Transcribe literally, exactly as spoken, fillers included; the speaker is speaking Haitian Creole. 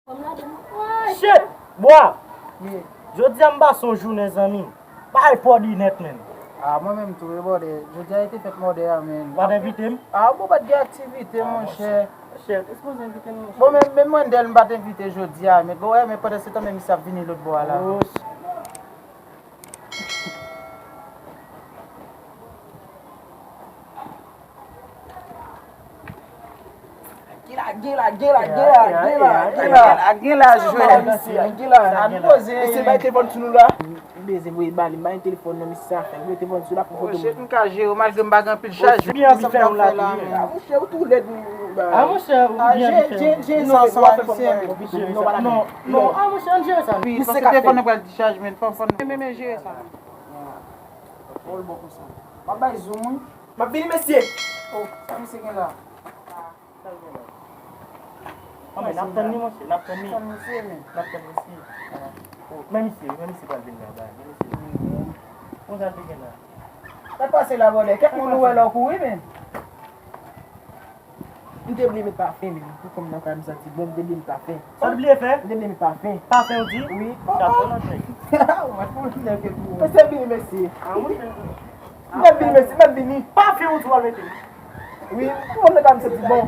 Shit! Bwa! Jodi a m pase yon jounen, zanmi. Bagay fò di nèt, menn. Ah, mwen menm tou, wi, brother. Jodi a se te fèt mòde a, menn. Ou pa t envite m? Ah, bon, pa t gen aktivite, monchè. Shit, ou sipoze envite m, monchè. Bon, men, men Wendell, m pa t envite jodi a, men, bon, wè, men pandan se tan, men misye ap vini lòt bò a la. Oh, shit. Gen la, gen la, gen la, gen la, gen la, gen la, gen la, jwè. Gen la. Ann poze. Mesye, bay telefòn sou nou la. M bezwen voye ba li, bay telefòn nan, mesye, sa fè. Voye telefòn sou la pou foto. Oh, shit, m ka jere, malgre m pa gen anpil chaj. Ki anvi fè yon la tou, men. Ah, monchè, ou tou lèd, ou, ou, ba. Ah, monchè, ou byen anvi fè yon. Jere sa, sa, mesye. Non, non, ah, monchè, ann jere sa. Wi, paske telefòn nan pral dichaj, men fò, fò n men, men jere sa. Hold bon konsa. M ap bay zoom, wi. M ap vini, mesye. Oh, sa misye gen la? Sa l gen la? Anben, n ap tann li, monchè, n ap tann li. Tann misye, men. N ap tann misye. Oh, men misye, men misye pral vin la, bay. Men misye. Konsa l te gen la. Sa k pase la, brother? Kèk moun ou wè la ou kouri, men. M te bliye met pafen, men. Pou kòm nan kay, m santi bon, m te bliye met pafen. Sa w bliye fè? M te bliye met pafen. Pafen, ou di? Wi. Chapo nan nèg. Ou mèt pou nèg tou. Mesye vini, mesye. Ah, monchè. M ap vini, mesye, m ap vini. Pafen, ou di w al mete? Wi, pou kòm nan kay, m santi bon.